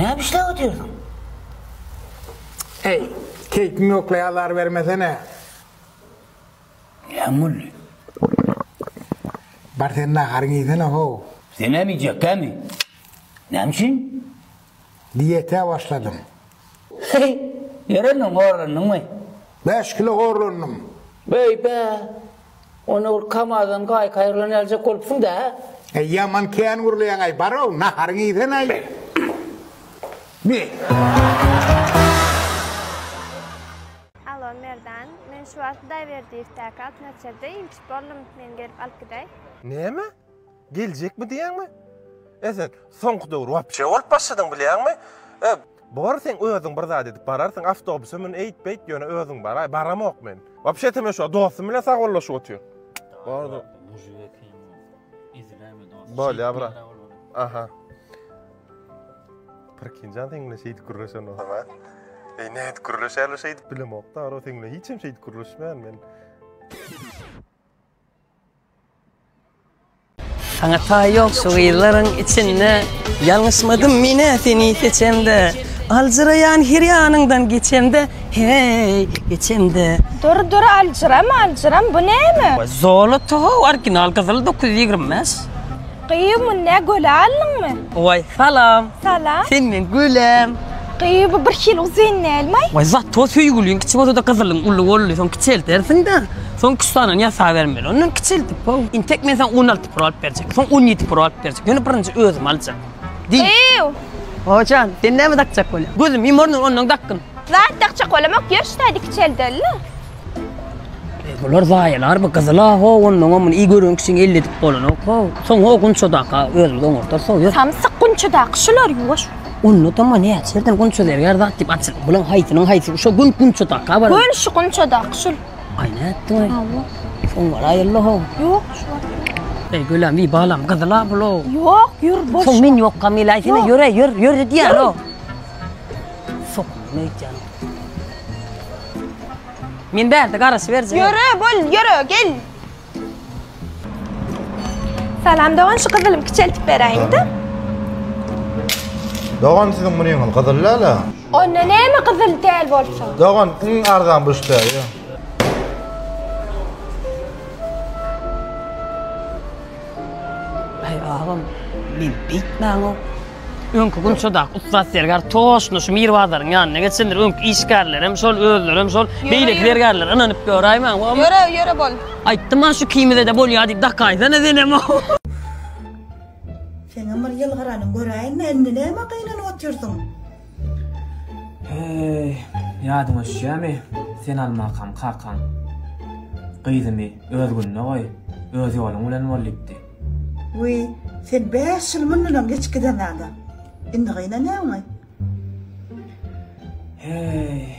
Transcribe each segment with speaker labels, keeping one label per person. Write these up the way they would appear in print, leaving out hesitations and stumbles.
Speaker 1: Näme işläp otyrsyň?
Speaker 2: Eý, keýpim ýoklaý azar bermesene.
Speaker 1: Näme boldy?
Speaker 2: Bar sen naharyňy iýsene how.
Speaker 1: Senem iýjek dämi? Näme üçin?
Speaker 2: Diýetä başladym.
Speaker 1: Heý, ýör ondan horlandyňmy?
Speaker 2: Bäş kilo horlandym.
Speaker 1: Beý-bä! Onda bir Kamazdan gaýka aýrylan ýalyjak bolupsyň-da, hä?
Speaker 2: Eý, ýaman kän gürleýäň-aý, bar-ow, naharyňy iýsene-aý. Be!
Speaker 3: Alo, Merdan, men şu wagt Hudaýberdiýewdäki Altyn oteldä ilçi boldum, meni gelip alyp gidäý.
Speaker 4: Näme? Geljekmi diýýäňmi? E sen soňky döwür wapşe bolup başladyň bilýäňmi? E, bor sen özüň bir zat edip bararsyň, awtobusa mün eýt-beýt ýöne özüň baraý, baramok men. Wapşe men şu dostum bilen sagbollaşyp otyr. Bardy.
Speaker 5: Mužik eken. Eziläýme dost.
Speaker 4: Bolýa bra. Aha. Pirkinjan seň bilen şeýdip gürleşen bolsam ha. Eý nädip gürleşerler şeýdip bilemok da, seň bilen hiç hem şeýdip gürleşmän men.
Speaker 6: Saňa taý ýok şu gyzlaryň içinde Ýalňyşmadym men-ä seni seçemde Aljyraýan her ýanyňdan geçemde Heý, geçemde.
Speaker 3: Dur dur aljyrama aljyrama bu näme?
Speaker 6: Zoloto original gyzyl 925.
Speaker 3: Gyz muny nä göle aldyňmy?
Speaker 6: Waý salam.
Speaker 3: Salam.
Speaker 6: Sen meň gülem.
Speaker 3: Gyz bu bir hili uzyn dälmaý?
Speaker 6: Waý zato söýgüliň kiçi bolsada gyzylyň uly boldy soň kiçeltersiňdä. Soň küstanany ýasabermeli. Ondan kiçeltip how. Intek men saňa 16 pul alyp berjek. Soň 17 pul alyp berjek. Ýöne birinji özüm aljak. Diý.
Speaker 3: Gyýw.
Speaker 6: Hojan, sen näme dakjak bolýaň? Gözüm ýumar ondan dakgyn.
Speaker 3: Zat dakjak bolamok, ýör şu taýda kiçeldeli.
Speaker 6: E, bular zaýalar bu gyzyla ho ondan muny iyi gören kişiň elledip bolanok ho. Soň ho gunçadaka özümiz oňartarys ho. Ýör.
Speaker 3: Samsyk gunçadaky şular ýuwaş.
Speaker 6: Onda da näçe ýerden gunça zergär zat diýip açyl. Bulaň haýsynyň haýsy şo gün gunçadaka bar.
Speaker 3: Gön şu gunçadaky şul.
Speaker 6: Aý nätdiň aý? Hawa. Soň baraýylly ho.
Speaker 3: Ýok şu wagt.
Speaker 6: Eý gülem bir balam gyzyla bul o.
Speaker 3: Ýok ýür boş.
Speaker 6: Soň men ýokkam geläýsene ýöre ýör ýör diýýän o. Sokun öýtýän. Men bärde garaşyberjek.
Speaker 3: Ýöre bol ýöre gel. Salam dogan şu gyzylym kiçeltip beräýiňdä.
Speaker 7: Dogan siziň munyňyz gyzyl däl-ä.
Speaker 3: Onda näme gyzyl däl bolsa?
Speaker 7: Dogan iň arzan bu ştä.
Speaker 6: Aý agam men beýtmäňok. Öňki Gunçadaky ussat zergär toşna şu Mirbazaryň ýanyna geçendir. Öňki işgärlerem şol, özlerem şol. Beýleki zergärlere ynanyp göräýmäň.
Speaker 3: Ýöre, ýöre bol.
Speaker 6: Aýtdym-a şu ikimize-de bolýar diýip dakaýsana senem.
Speaker 8: Seňem bir ýylgyranyňy göräýin-dä, indi nämä gynanyp otyrsyň?
Speaker 5: Heý, ýadyňa düşýärmi, sen almakam kakaň, Gyzymy öz gününe goý, öz ýoluň bilen bol diýipdi.
Speaker 8: Wiý, sen bäş ýyl mundan öň geçip giden zada. Indi gynanýaňmy?
Speaker 5: Heý,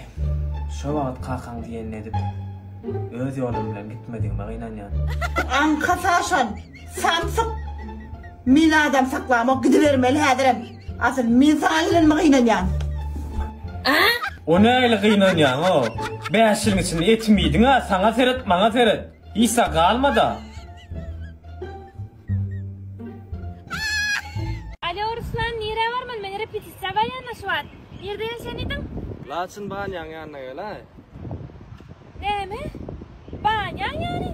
Speaker 5: şo wagt kakaň diýenini edip, öz ýolum bilen gitmedigime gynanýan.
Speaker 8: Aňka saşan, samsyk! Men adam saklamok, gidibermeli häzirem. Asyl men saňa gelenime gynanýan.
Speaker 5: O nähili gynanýaň-ow? Bäş ýylyň içinde etimi iýdiň-ä, saňa seret, maňa seret. Hiç zat galmada.
Speaker 3: Alo Ruslan nirä barmaly men repetisiýa barýana şu wagt. Nirde ýaşaýan idiň?
Speaker 5: Laçyn banýaň ýanyna geläý.
Speaker 3: Näme? Banýaň ýany?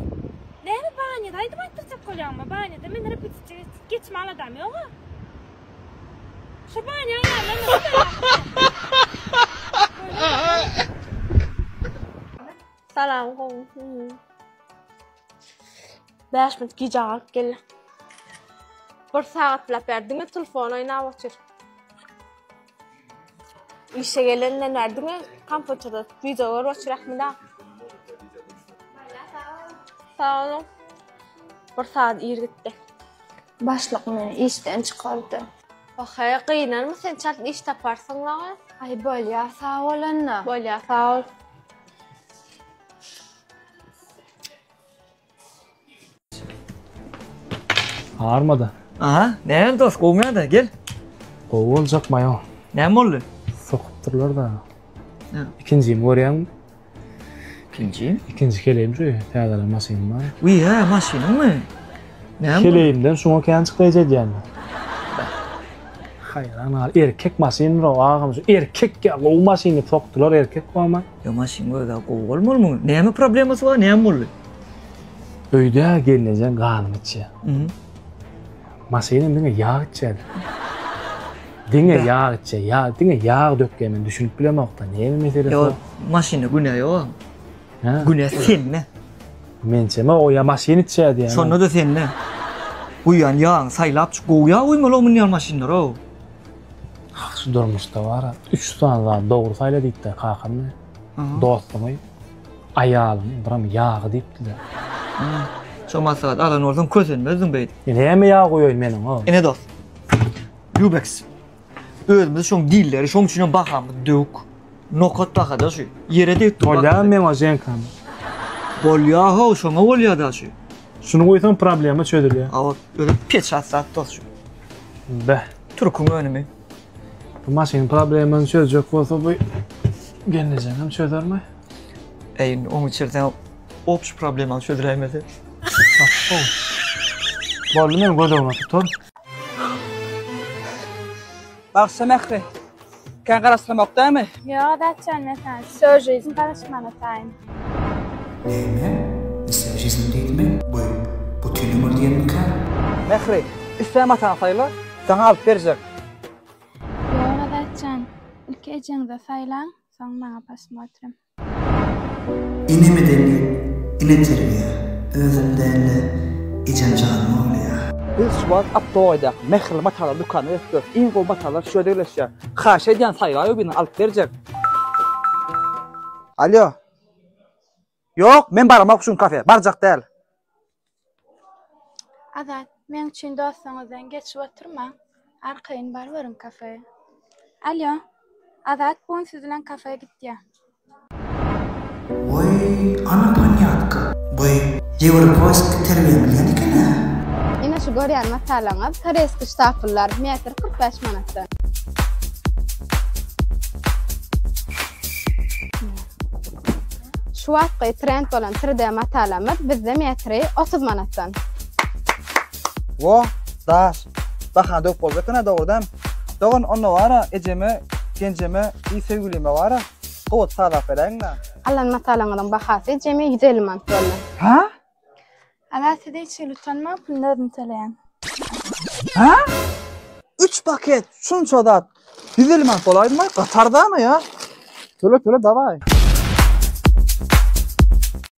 Speaker 3: Näme banýada aýdym aýtdyrjak bolýaňmy? Banýada men repetisiýa geçme aladam ýoga. Şu banýaň ýanyna
Speaker 9: Salam gowy. 5 minut gijä galyp geldi. Bir sagatlap bäri diňe telefon oýnap otyr. Işe gelenden bäri diňe kompýuterde wideo görüp otyr Ahmet aga. Sag boluň. Bir sagat ir gitdi.
Speaker 10: Başlyk meni işden çykardy.
Speaker 9: Wah-eý, gynanma sen çalt iş taparsyň laga.
Speaker 10: Aý bolýa sag bol onda.
Speaker 9: Bolýa sag bol.
Speaker 11: Armada.
Speaker 12: Aha, näme dost, gowumy ýa-da? Gel.
Speaker 11: Gowy boljak maýo.
Speaker 12: Näme boldy?
Speaker 11: Sokupdyrlar da. Ikinjimi görýäňmi?
Speaker 12: Ikinji?
Speaker 11: Ikinji keleýim şu, täzelen maşynym bar.
Speaker 12: Wiý, hä, maşynyňmy? Näme?
Speaker 11: Keleýimden şuňa kän çykdaýjy edýän. Haýran gal, erkek maşyn bro agam şu erkek ýa gowy maşyn diýip sokdular erkek bolma.
Speaker 12: Ýa maşyn göz-ä gowy bolmaly muň. Näme problemasy bar, näme boldy?
Speaker 11: Öýde gelnejeň ganymy içýär. Maşynam diňe ýag içýär. Diňe ýag içýär, ýag, diňe ýag dökýär men düşünip bilemokda näme meselesi
Speaker 12: Ýok, maşynda günä ýok. Günä sende.
Speaker 11: Mençeme o ýa maşyn içýär diýýän.
Speaker 12: Şonda-da sende. Guýýan ýagyňy saýlap çyk, gowy ýag guýmaly-ow münýän maşynlara-ow.
Speaker 11: Hak şu durmuşda bar-a, üç sany zady dogry saýla diýipdir kakam men. Dostuňy, aýalyňy, biram ýagy diýipdi-de.
Speaker 12: Şo maslahat alan bolsaň kösenmezdiň beýdip.
Speaker 11: E näme ýag guýaýyn men oňa?
Speaker 12: Ine dost. Lubeks. Özümiz şoň dilleri, şoň üçinem bahamyz döwük. Nokat bahada şu. Ýere degip dur.
Speaker 11: Bolýamy meň o ženkam?
Speaker 12: Bolýa how, şoňa bolýa da şu.
Speaker 11: Şuny goýsaň problema çözülýär.
Speaker 12: Awa, özi peçat zat dost şu.
Speaker 11: Beh.
Speaker 12: Türküň önümi.
Speaker 11: Bu maşynyň problemany çözjek bolsa bu gelnejeňem çözermi?
Speaker 12: Eý, indi oň içerden obşi problemany çözüläýmese.
Speaker 11: Boldy meni göz öňüne tutar.
Speaker 13: Bagşa Mähri. Kän garaşdyramok dämi?
Speaker 10: Ýok Azatjan men saňa wsё жизнь garaşmana taýyn.
Speaker 14: Näme? Wsä жизнь diýdimi? Bu bütin ömür diýenmikä?
Speaker 13: Mähri, islän mataňy saýla, saňa alyp berjek.
Speaker 10: Ýok Azatjan, ilki ejeňize saýlaň, soň maňa posmotrim.
Speaker 14: Ene medeniýet, ene terbiýe, özüm däl-de, ejem janyma bolýar.
Speaker 13: Biz şu wagt Aptoýdaky Mähirli matalar dükanyna gelip durus. Iň gowy matalar şu ýerde ýerleşýär. Haýyş edýän saýlaý birini alyp berjek. Alýo. Ýok, men baramok şu gün kafe. Barjak däl.
Speaker 10: Azat, meň üçin dostuňyzdan geçip oturmaň. Arkaýyn baryberiň kafeýe. Alýo. Azat bu gün siz bilen kafeýe gitýär.
Speaker 14: Waý, ana ponýatka. Bu ýewropoýski terbiýe bilýän eken-ä.
Speaker 9: Ine şu görýän matalaňyz koreýski ştapyllar metr 45 manatdan. Şu wagtky trend bolan 3D matalarymyz bizde metri 30 manatdan.
Speaker 13: Wo, daş. Bahana döwüp boljak eken-ä dogrudan. Dogan, onda bar-a, ejeme, genjeme, i söýgülime bar-a, gowat sazlap beräýiň-dä.
Speaker 9: Alan matalaryňyzyň bahasy jemi 150 manat boldy.
Speaker 13: Hä?
Speaker 10: Azat siz hiç hili utanmaň, puluny özüm töleýän.
Speaker 13: Hä? Üç paket, şunça zat. 150 manat bolaýdymy? Gaty arzan-a ýa. Töle, töle, dawaý.